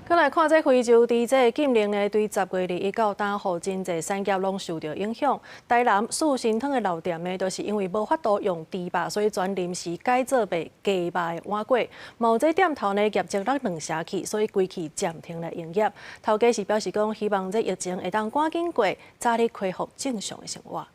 閣來看這非洲豬這禁令呢，對10月21到今，予真濟產業攏受著影響。台南四神湯的老店呢，就是因為無法度用豬肉，所以全臨時改做賣雞肉的碗粿。嘛這店頭呢業績落兩成去，所以規氣暫停來營業。頭家是表示講，希望這疫情會當趕緊過，早日恢復正常的生活。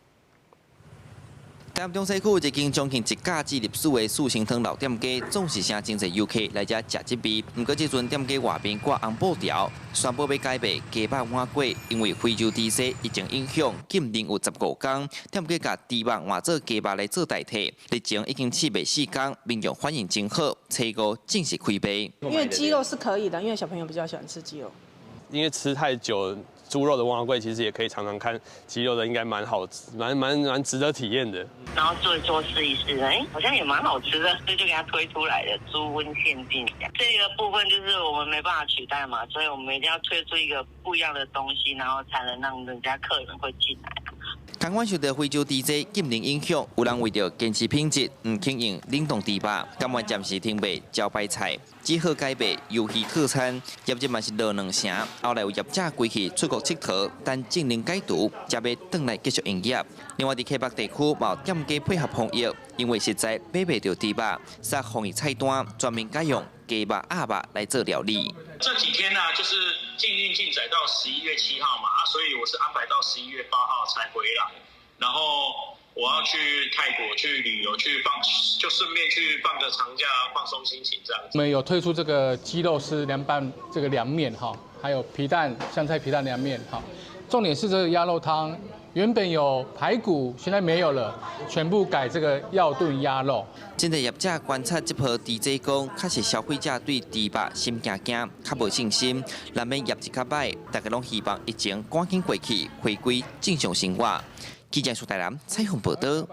台南中西區一間將近一甲子歷史的四神湯老店家，總是誠真濟遊客來遮食這味。毋過這陣店家外面掛紅布條，宣布欲改賣雞肉碗粿，因為非洲豬瘟疫情影響，禁令有15工，店家共豬肉換做雞肉來做代替。日前已經試賣4工，民眾反應真好，初五正式開賣。因為雞肉是可以的，因為小朋友比較喜歡吃雞肉。因為吃太久豬肉的碗粿，其實也可以嘗嘗看雞肉的，應該蠻好，蠻值得體驗的。然後做一做試一試，哎，好像也蠻好吃的，所以就給他推出來了豬溫限定。這個部分就是我們沒辦法取代嘛，所以我們一定要推出一個不一樣的東西，然後才能讓人家客人會進來。共款受著非洲豬瘟禁令影響，有人為著堅持品質，毋肯用冷凍豬肉，甘願暫時停賣招牌菜，只好改賣魷魚套餐，業績嘛是落兩成。後來有業者規氣出國𨑨迌，等禁令解除，才欲轉來繼續營業。另外，佇溪北地區嘛有店家配合防疫，因為實在買袂著豬肉，煞防疫菜單專門改用雞肉、鴨肉來做料理。這幾天呢，就是禁令禁載到11月7號嘛，所以我是安排到11月8號才回來。然後我要去泰國去旅遊，去放，就順便去放個長假，放鬆心情這樣子。我們有推出這個雞肉絲涼拌這個涼麵哈，還有皮蛋香菜皮蛋涼麵哈。重點是這個鴨肉湯，原本有排骨，現在沒有了，全部改這個藥燉鴨肉。真濟業者觀察這波豬災講，確實消費者對豬肉心驚驚，較無信心，難免業績較歹。大家攏希望疫情趕緊過去，回歸正常生活。記者蘇台南採訪報導。